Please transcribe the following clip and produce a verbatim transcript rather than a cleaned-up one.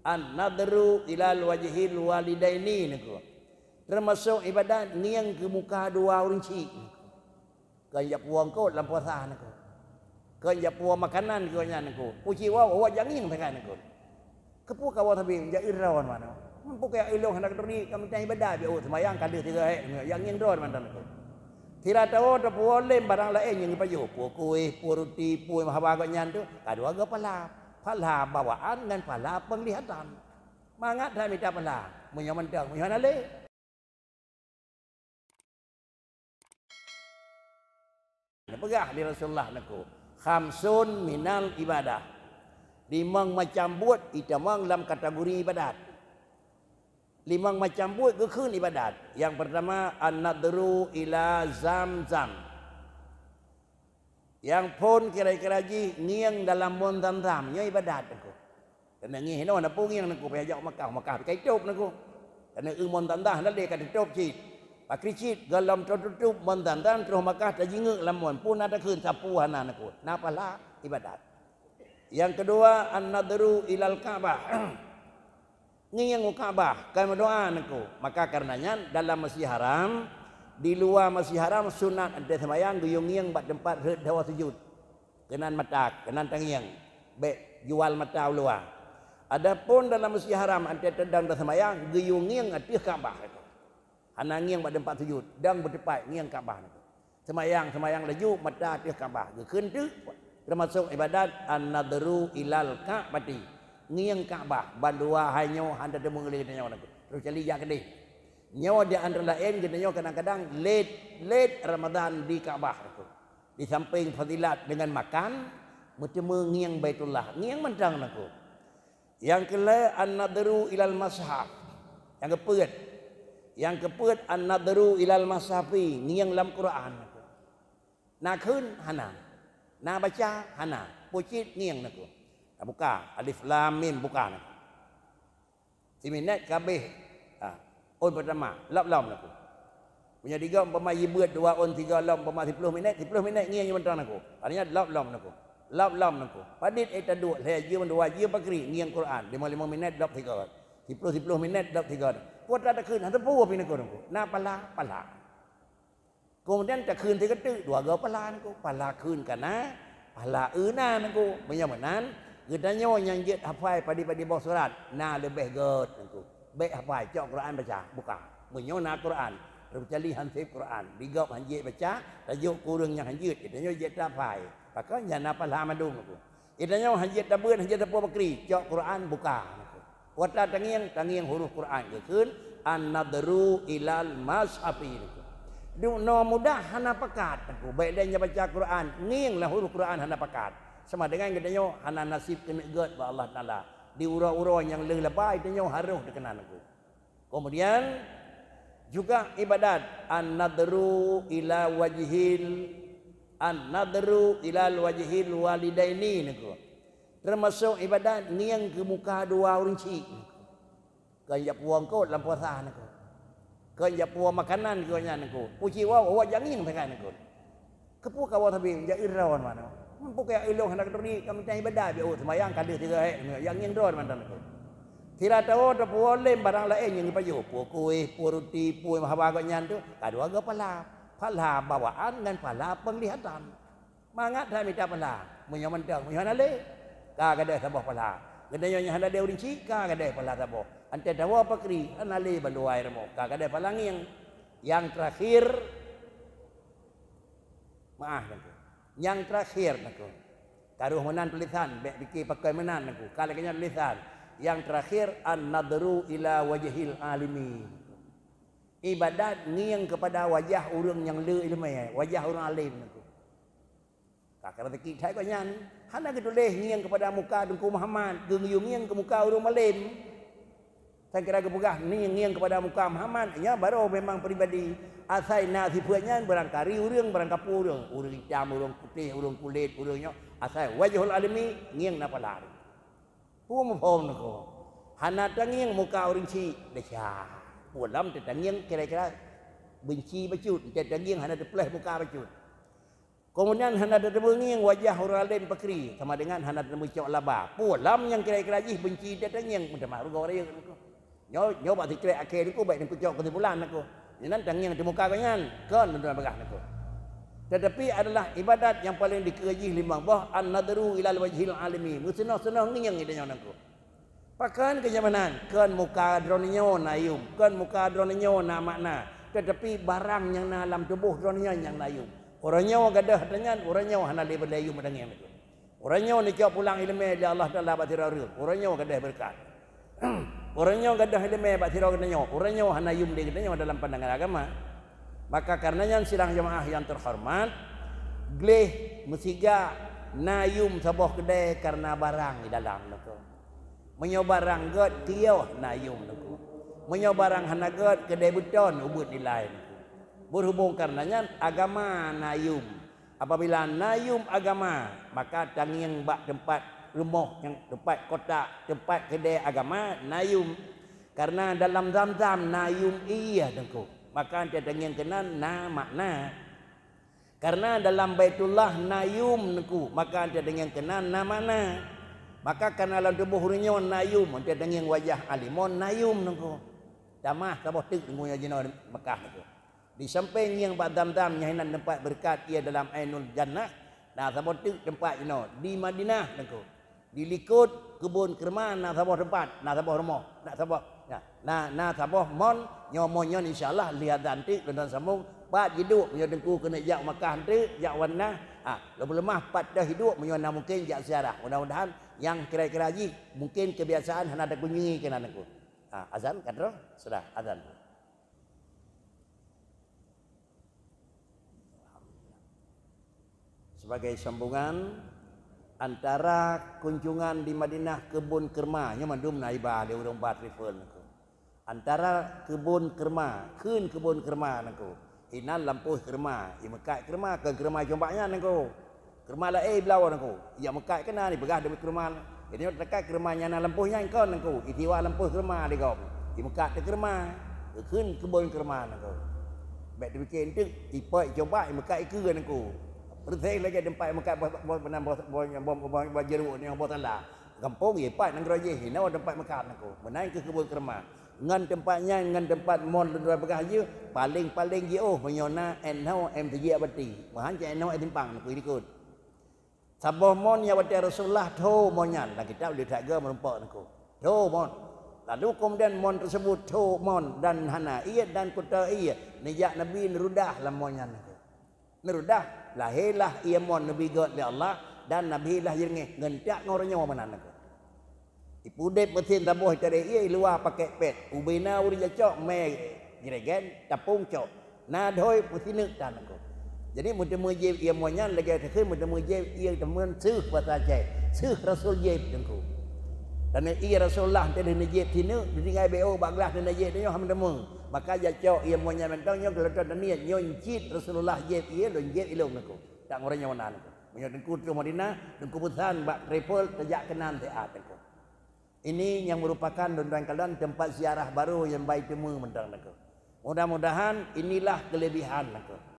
An-nadhru ilal wajhil walidaini niko. Teumasok ibadat ngieng keu muka dua ureuëng chik niko. Kon jak puwoe eungkôt lam puasa niko. Kon jak puwoe makanan keu nyan niko. Puci woe, woe jak ngieng sagai niko. Keupeue kawoe sabe jak iron manoe? Meunyoe keu ilong hana keuturi, ka mita ibadat, biôh seumayang ka deuh tiga hek, jak ngieng droe mantong niko. Sira tawoe tapuwoe lé barang laén nyang geupajoh, puwoe kueh, puwoe ruti, puwoe haba gobnyan tu, ka dua goe pahala. Pahala bawaan ngon pahala penglihatan. Mangat that mita pahala, meunyoe mantong, meunyoe hana lé. Neupeugah lé Rasulullah niko, "Khamsun minal ibadah." Limong macam buet itamong lam kategori ibadat. Limong macam buet geukheun ibadat. Nyang peurtama, an-nadhru ila Zamzam. Nyang phon kira-kira jih ngieng dalam mon Zamzam, nyoe ibadat niko. Karena ngieng hinoe na peue ngieng niko, payah jak Makkah, Makkah ka itôb niko. Karena eu mon Zamzam hana lé ka teutôb cit. Pakri cit, gohlom teutôb mon Zamzam, troh Makkah tajingeuk lam mon, peue na takheun sapeue hana niko. Na pahala ibadat. Nyang keudua, an-nadhru ilal Ka'bah. Ngieng u Ka'bah, kon meudoa niko. Maka kareuna nyan dalam Masjid Haram, di luwa Masjid Haram sunat 'an teuh seumayang geuyue ngieng bak teumpat rhot dawa sujut. Keunan mata, keunan tangieng. Bék jual mata u luwa. Adapun dalam Masjid Haram 'an teuh teudong teuh seumayang geuyue ngieng ateueh Ka'bah niko. Hana ngieng bak teumpat sujut, dong beuteupat ngieng Ka'bah niko. Seumayang, seumayang laju mata ateueh Ka'bah. Geukheun teuk teumasok ibadat an-nadhru ilal Ka'bati. Ngieng Ka'bah, bandua hai nyoe hana teumeung lé geutanyoe niko. Troh cali jak keudeh. Nyoe di antara laén geutanyoe kadang-kadang lét, lét Ramadan di Ka'bah niko. Di sampéng fadilat deungon makan, meuteumé ngieng Baitullah. Ngieng mantong niko. Nyang keulhée an-nadhru ilal mushaf. Nyang keupeuet. Nyang keupeuet an-nadhru ilal mushafi, ngieng lam Quran. Na kheun hana. Na baca hana. Pucit ngieng niko. Na buka alif lam mim buka niko. Siminét ka abéh. Ha. Ôn peurtama, lom-lom niko. Meunyoe digom umpama jibeuet dua ôn tiga lom umpama siploh minét, siploh minét ngieng mantong niko. Artinya lom-lom niko. Lom-lom niko. Padit ék taduek lhée jeuem dua jeuem pakri ngieng Quran, limong-limong minét lom tiga. Siploh-siploh minét lom tiga. Kuat takheun hana peue pih niko niko. Na pahala, pahala. Keumudian takheun sigoe teuk dua goe pahala niko. Pahala kheun ka na, pahala eu na niko. Meunyoe meunan, geutanyoe nyang jeuet hafai padé-padé boh surat, na leubeh gét niko. Bék hafai, cok Quran baca, buka. Meunyoe na Quran, teucuali han sép Quran, digop han jeuet baca, tajok keu ureuëng nyang han jeuet, geutanyoe jeuet tahafai. Pakon nyan na pahala mandum niko. Geutanyoe han jeuet tabeuet, han jeuet tapeubuet pakri, cok Quran buka. Watée tangieng, tangieng huruf Quran geukheun, an-nadhru ilal mushafi. Duek noe mudah hana pakat, bék lé nyang baca Quran, ngieng lam huruf Quran hana pakat. Sama dengan geutanyoe hana naseb keuneuk gét bak Allah Taala. Di uroe-uroe nyang lheueh laba geutanyoe harôh teukeuna niko. Kemudian juga ibadat an-nadhru ila wajhil, an-nadhru ilal wajhil walidaini niko. Teumasok ibadat ngieng keu muka dua ureuëng chik niko. Kon jak puwoe eungkôt lam puasa niko. Kon jak puwoe makanan keu nyan niko. Puci woe, woe jak ngieng sagai niko. Keupeue kawoe sabe jak iron manoe? Meunyoe keu ilong hana keuturi, ka mita ibadat, biôh seumayang ka deuh tiga hek, jak ngieng droe mantong niko. Sira tawoe tapuwoe lé barang laén nyang geupajoh, puwoe kueh, puwoe ruti, puwoe haba gobnyan tu, ka dua goe pahala. Pahala bawaan ngon pahala penglihatan. Mangat that mita pahala, meunyoe mantong, meunyoe hana lé, ka gadôh saboh pahala. Geutanyoe nyang hana lé ureuëng chik, ka gadôh pahala saboh. Antée tawoe pakri, hana lé bak luwa rumoh, ka gadôh pahala ngieng. Nyang terakhir, Maah niko. Nyang terakhir niko. Taroh meunan tulisan, bék pike pakon meunan niko. Ka lagée nyan tulisan. Nyang terakhir, an-nadhru ila wajhil alimi. Ibadat ngieng keupada wajah ureuëng nyang le iéleumé, wajah ureuëng além niko. Ka keureutiki that gobnyan. Hana geutuléh ngieng keupada muka Teungku Muhammad, geuyue ngieng keu muka ureuëng malém. Sangkira geupeugah ni ngieng keupada muka Muhammad, nyan baroe memang pribadi. Asai na sifeuet nyan barangkari ureuëng, barangkapeue ureuëng, ureuëng itam, ureuëng putéh, ureuëng kulét, ureuëng nyoe, asai wajhul alami ngieng na pahala. Peue muphom niko? Hana tangieng muka ureuëng chik, desya. Peue lom teutangieng kira-kira benci bacut, teutangieng hana teupleh muka bacut. Keumudian hana tateupeue ngieng wajah ureuëng além pakri, sama deungon hana tateupeue cok laba. Peue lam nyang kira-kira jih beunci tatangieng meutamah rugoe rayeuk nangku. Nyoe, nyoe bak sikrek akhé nangku, bék nangku cok keusimpulan nangku. Nyan tangieng di muka geuh nyan, kon lôn peugah nangku. Tetapi adalah ibadat nyang paleng dikeue jih limong boh, an-nadhru ilal wajhil alami. Meuseunoh-seunoh ngieng geutanyoe nangku. Pakon keu nyang meunan, kon muka droeneuh nyoe na yum, kon muka droeneuh nyoe na makna, tetapi barang nyang na lam tuboh droeneuh nyan nyang na yum. Uroe nyoe gadôh atra nyan, uroe nyoe hana lé beulée yum tangieng nangku. Uroe nyoe neucok pulang iéleumé lé Allah Taala bak sidroe ureuëng, uroe nyoe gadôh beureukat. Uroe nyoe gadôh iéleumé bak sidroe geutanyoe, uroe nyoe hana yum lé geutanyoe dalam pandangan agama. Maka kareuna nyan sidang jeumaáh nyang teuhoreumat, gleh meusiga na yum saboh keudée kareuna barang di dalam nangku. Meunyoe barang gét, kios na yum nangku. Meunyoe barang hana gét, keudée beuton ubeuet nilai nangku. Beurhubong kareuna nyan, agama na yum. Apabila na yum agama, maka tangieng bak teumpat rumoh nyang teumpat kotak, teumpat keudée agama na yum. Kareuna dalam zam-zam na yum ie nangku, maka tangieng keunan na makna. Kareuna dalam Baitullah na yum nangku, maka tangieng keunan na makna. Maka kareuna lam tuboh ureuëng nyoe na yum, tangieng wajah alimon na yum nangku. Tamah saboh teuk nangku nyang jinoe Mekah nangku. Di sampéng ngieng bak zam-zam nyang hinan teumpat beureukat ie dalam Ainul Jannah, na saboh teuk teumpat inoe di Madinah nangku. Di likot keubon keurma na saboh teumpat, na saboh rumoh, na saboh, na, na, na saboh mon, nyoe mon nyan insya Allah lheueh azan teuk lôn sambong, pat jiduek meunyoe teungku keuneuk jak u Makkah teuk, jak u Madinah, ha, lôn peuleumah pat teuh jiduek meunyoe na mungken jak ziarah. Mudah-mudahan nyang kira-kira jih mungken kebiasaan hana takunjungi keunan nangku. Ha, azan ka troh, sudah azan. Sebagai sambungan, antara kunjungan di Madinah keubon keurma, nyoe mandum na iba lé ureuëng ba travel nangku. Antara keubon keurma, kheun keubon keurma nangku. Inan lampôh keurma, imeukat keurma, kon keurma cumbak nyan nangku. Keurma laén bloe nangku, jak meukat keunan, ipeugah demi keurma. Jadi nyoe teuka keurma nyang na lampôh nyan kon nangku, isiwa lampôh keurma lé gob. Imeukat teuh keurma, geukheun keubon keurma nangku. Bék teupike enteuk, ipot icoba, imeukat ikeue nangku. Peureuseh lagée teumpat imeukat boh, boh, boh, boh, boh, boh, boh, boh jeruk nyoe boh tala. Gampông ipat nanggroe jih, inoe teumpat meukat nangku. Meunan keuh keubon keurma. Ngon teumpat nyan, ngon teumpat mon lôn peugah jih, paleng-paleng jiôh meunyoe na N O M tujuh abadi. Meuhan cit N O M simpang nangku di likot. Saboh mon nyang watée Rasulullah tho mon nyan, lam kitab Lieuet Tiga meurumpok nangku. Tho mon. Lalu keumudian mon teuseubut tho mon dan hana ié dan kuta ié, neujak Nabi neurudah lam mon nyan nangku. Neurudah, lahé lah ié mon neubi gét lé Allah dan Nabi lah jireungéh ngon jak ngon uroe nyoe meunan nangku. Ipeudeb meusen saboh itarek ié iluwa pakèk pét, ubena ureuëng jacok mé jregen tapông cok. Na dhôi peusineuk tan nangku. Jadi meuteumé jieb ié mon nyan lagée takheun meuteumé jieb ié teumon seuh basa Aceh, seuh Rasul jieb nangku. Dan ié Rasulullah teuh neujieb sineuk, ditinggai B O bak glah neujieb tanyoe hana meuteumé. Maka jacok ié mon nyan mantong nyoe geuleutot dan niet nyoe cit Rasulullah jieb ié lôn jieb ilôn nangku. Tak ngureueng nyoe na nangku. Meunyoe teungku troh Madinah, teungku peusan bak travel tajak keunan siat nangku. Ini nyang meurupakan lôn tuan kalon teumpat ziarah barô nyang bai teumé mantong nangku. Mudah-mudahan inilah keulebihan nangku.